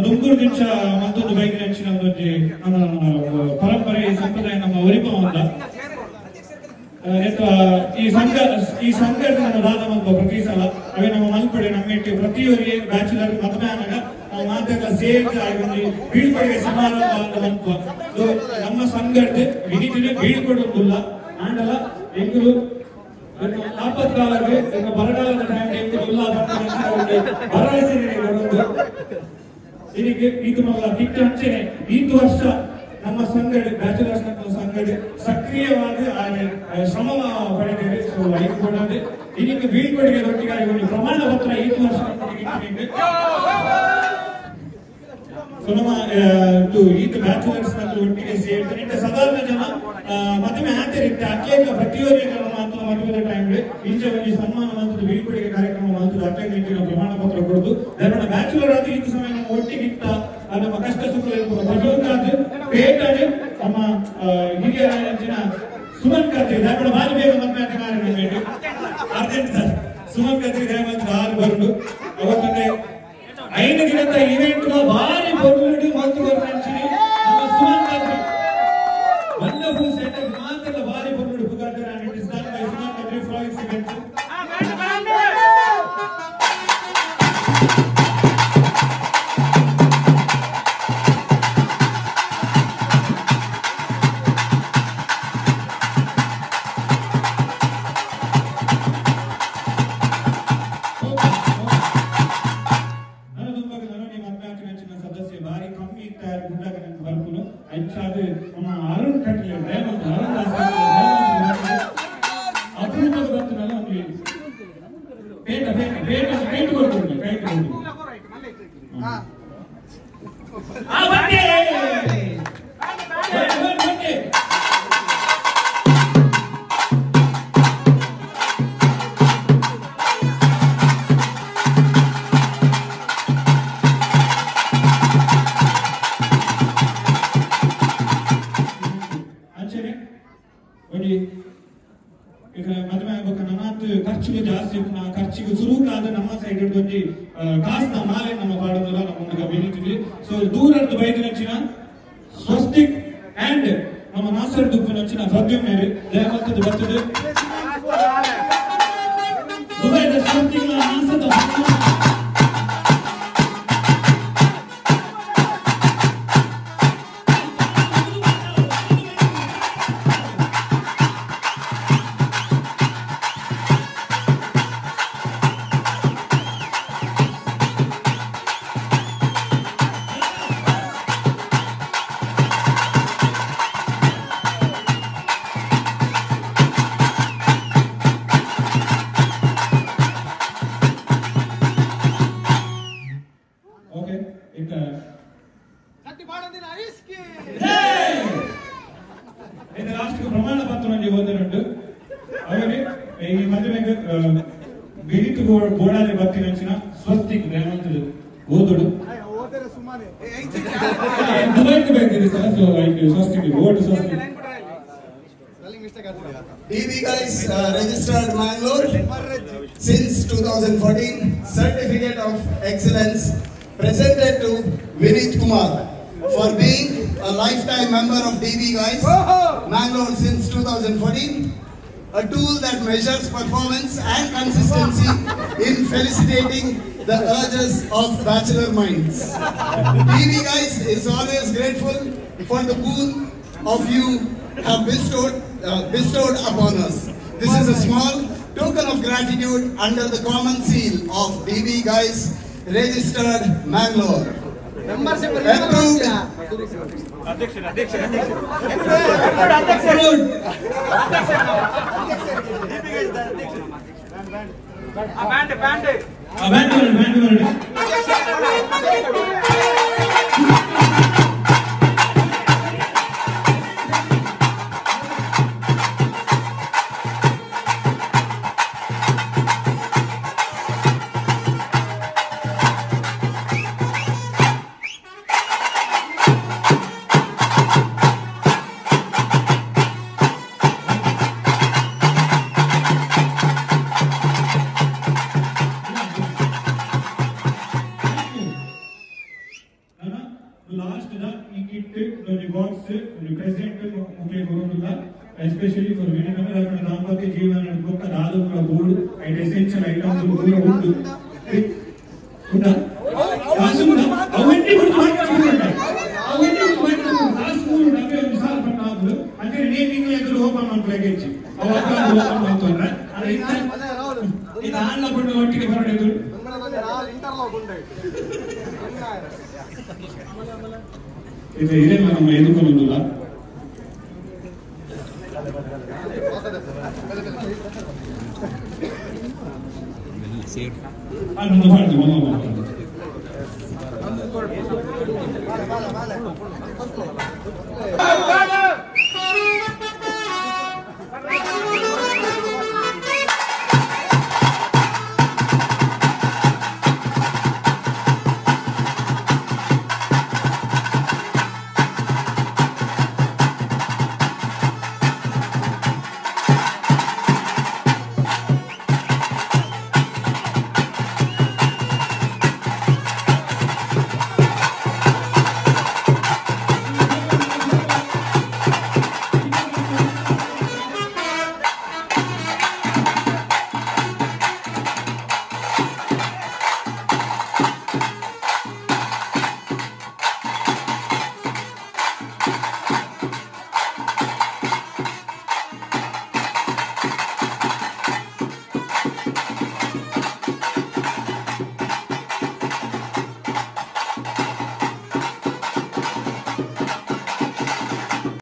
ದುಂಬೂರು ನಿಮಿಷ ಮತ್ತೊಂದು ಬೈಕ್ ನೆಂಚಿನ ಒಂಜಿ ನಮ್ಮ ಪರಂಪರೆ ಸಂಪ್ರದಾಯ ನಮ್ಮ ಒರಿಪ ಅಂತ. ಈ ಸಂಘ ಈ ಸಂಘದ ನಮ್ಮ ದಾದ ಮಲ್ಪ ಪ್ರತಿ ಸಲ ಅವೇ ನಮ್ಮ ಮಲ್ಪಡೆ ನಮ್ಮ ಇಟ್ಟು ಪ್ರತಿಯೊರಿಗೆ ಬ್ಯಾಚುಲರ್ ಮದುವೆ ಆನಾಗ ನಾವು ಮಾತಾಡ ಸೇರಿದ ಒಂಜಿ ಬೀಳ್ಕೊಡುಗೆ ಸಮಾರಂಭ ಅಂತ ಮಲ್ಪ. ನಮ್ಮ ಸಂಘದ ವಿನಿತಿನ ಬೀಳ್ಕೊಡುವುದಿಲ್ಲ ಆಂಡಲ ಎಂಗುಲು ಆಪತ್ಕಾಲಕ್ಕೆ ಬರಗಾಲದ ಟೈಮ್ ಎಂಗುಲು ಭರವಸೆ ಬರೋದು. ಇದಕ್ಕೆ ಈತು ಮಲ್ಲ ಕಿಟ್ಟು ಅಂಚೆನೆ ಈತು ವರ್ಷ ನಮ್ಮ ಸಂಘ ಬ್ಯಾಚುಲರ್ಸ್ ಸಂಘ ಸಕ್ರಿಯವಾಗಿ ಶ್ರಮ ಪಡೆದಿದೆ. ಸೊ ಐದು ಕೊಡೋದು ಇದಕ್ಕೆ ಬೀಳ್ಕೊಡುಗೆ ಒಟ್ಟಿಗೆ ಒಂದು ಪ್ರಮಾಣ ಪತ್ರ ಈತು ವರ್ಷ. ಸೊ ನಮ್ಮ ಈತ ಬ್ಯಾಚುಲರ್ಸ್ ಒಟ್ಟಿಗೆ ಸೇರ್ತಾರೆ. ಇಂಥ ಸಾಧಾರಣ ಜನ ಮದುವೆ ಆಚರಿತ್ತೆ ಅಕ್ಲೇಕ ಪ್ರತಿಯೊಂದು ಮಾತು ಮದುವೆದ ಟೈಮ್ ಇಂಚ ಒಂದು ಸನ್ಮಾನ ಮಾತದ್ದು ಬೀಳ್ಕೊಡುಗೆ ಕಾರ್ಯಕ್ರಮ ಮಾತದ್ದು ಅಕ್ಲೇಕ ಇಂಚಿನ ಪ್ರಮಾಣ ಪತ್ರ ಕೊಡುದು. ಧರ್ಮನ ಬ್ಯಾಚುಲರ್ ಆದ ಈತ ಸಮಯ ನಮ್ಮ ಒಟ್ಟಿಗಿತ್ತ ನಮ್ಮ ಕಷ್ಟ ಸುಖ ಪ್ರಜೋಕಾದ ಪೇಟೆ ನಮ್ಮ ಹಿರಿಯರ ಸುಮನ್ ಖತ್ರಿ ಧರ್ಮನ ಬಾರಿ ಬೇಗ ಮದುವೆ ಆತ ಅರ್ಜೆಂಟ್ ಸರ್ ಸುಮನ್ ಖತ್ರಿ ದಯಮಾಡಿ ಆರು ಬರುಡು ಅವತ್ತೊಂದೇ 5 ದಿನದ ಇವೆಂಟ್ ಭಾರಿ ಬರುಡು ಮತ್ತು ನಮ್ಮ ಸುಮನ್ ಖತ್ರಿ ವಂಡರ್ಫುಲ್ ಸೆಟಪ್ ಮಾತ್ರ ಭಾರಿ ಬರುಡು ಪುಗಾರ್ತಾರೆ. And it is done by Suman Khatri Floyd events. Arun Kateel Arun Das ಅಪರೂಪದ ಬರ್ತನಲ್ಲ ಒಂದು ಪೇಟ ಪೇಟ ಪೇಟ ಪೇಟು ಕೊಡ್ತೀನಿ ಪೇಟು ಕೊಡ್ತೀನಿ. ಈಗ ಮದುವೆ ಆಗ್ಬೇಕು ನನ್ನಾತ್ ಖರ್ಚಿಗೆ ಜಾಸ್ತಿ ಖರ್ಚಿಗೆ ಸುರುಕಾದ ನಮ್ಮ ಸೈಡ್ ಒಂಜಿ ಕಾಸ್ನ ಮಾಲೆ ನಮ್ಮ ಪಾಡೋದಲ್ಲ ನಮ್ಮ ಬೆಳೀತೀವಿ. ಸೊ ದೂರದ್ದು ಬೈದು ನೆಚ್ಚಿನ ಸ್ವಸ್ತಿಕ್ ಅಂಡ್ ನಮ್ಮ ನಾಸರ್ ದುಪ್ಪು ನೆಚ್ಚಿನ ಪ್ರದ್ಯುಮ್ನೇರು ದಯಮಲ್ತದ್ದು ಬರ್ತದೆ ದುಬೈದ ಸ್ವಸ್ತಿಕ್ ನಾಸದ. ಪ್ರಮಾಣ ಪತ್ರ ಓದನುಂಟು ಅವರಿಗೆ ಈ ಮದುವೆಗೆ ವಿನಿತು ಗೋಡಾಲೆ ಬತ್ತಿನಂಚಿನ ಸ್ವಸ್ತಿಕ್ ದಯಮಂತದ್ದು ಓದುಡು ದುಬೈಗೆ ಬೇಕಿದೆ ಸರ್. ಸೊ ಸ್ವಸ್ತಿಕ್ vote Swastik. DB guys registered Mangalore since 2014. Certificate of excellence presented to Vineet Kumar for being a lifetime member of DB guys Mangalore since 2014, a tool that measures performance and consistency in felicitating the urges of bachelor minds. DB guys is always grateful for the boon of you have bestowed upon us. This is a small token of gratitude under the common seal of DB guys registered Mangalore. Approved. Box ಒಂಜಿ present ಮುಖ್ಯ ಕೊರೊಂದುಲ್ಲ especially for Vineeth ಅಂದ್ರೆ ದಾಂಪತ್ಯ ಜೀವನ ಬೊಕ್ಕ ದಾದವುಗಳ board ಐಟ್ essential items ಪೂರ ಉಂಡು ಉಂಟಾ ಕಾಸು ಉಂಟಾ ಅವೆಂಟಿ ಅವೆಂಟಿ ಕಾಸು ಉಂಟು ನಮಗೆ ಒಂದು ಸಾಲ ಪಟ್ಟ ಆಗುದು ಅಂದ್ರೆ ನೇಮಿಂಗ್ ಎದುರು ಓಪನ್ ಮಾಡ್ಬೇಕು ಹೆಚ್ಚು ಅವು ಓಪನ್ ಮಾಡ್ತಾರೆ ಅದೇ ಇದು ಆನ್ಲ ಪಟ್ಟು ಒಟ್ಟಿಗೆ ಬರಡೆದು ಇದು ಇರೇನ ನಮ್ಮ ಎದುಕೊಂದುಲ್ಲ ಅನ್ನೊಂದು ಪಾಡ್ದು ಮೊದಲು ಮಾತಾಡು.